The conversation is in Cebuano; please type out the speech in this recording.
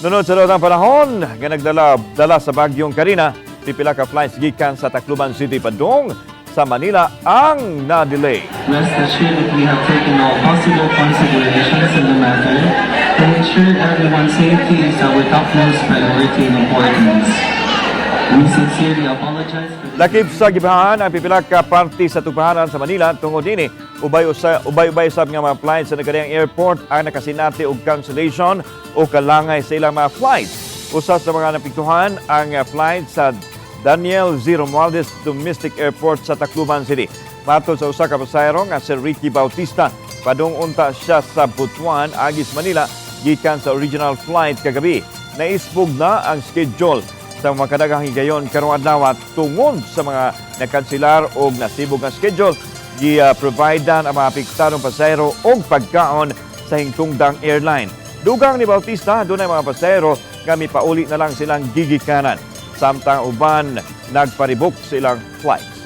Nunod sa ang panahon nga nagdala dala sa bagyong Karina, pipila ka flights gikan sa Tacloban City padung sa Manila ang na-delay. Rest assured that we have taken all possible considerations in the matter to ensure everyone's safety is our topmost priority and importance. We sincerely apologize for the Lakip sa gibahaan ang pipila ka parte sa tugpahanan sa Manila tungod dinhi, ubay usa ubay-ubay sab nga mga flights sa nagkadiyang airport ang nakasinati og cancellation o kalangay sa ilang mga flights. Usa sa mga napiktuhan ang flight sa Daniel Z. Romualdez Domestic Airport sa Tacloban City. Matod sa usa ka pasahero nga si Ricky Bautista, padung unta siya sa Butuan agis Manila gikan sa original flight kagabi. Naisbog na ang schedule sa mga kadaghang higayon karong adlaw tungod sa mga nakanselar og nasibog nga schedule. Gi-providean ang mga apektadong pasahero og pagkaon sa hingtungdang airline. Dugang ni Bautista, dunay mga pasahero nga mipauli na lang silang gigikanan, samtang uban nagpa-rebook sa ilang flights.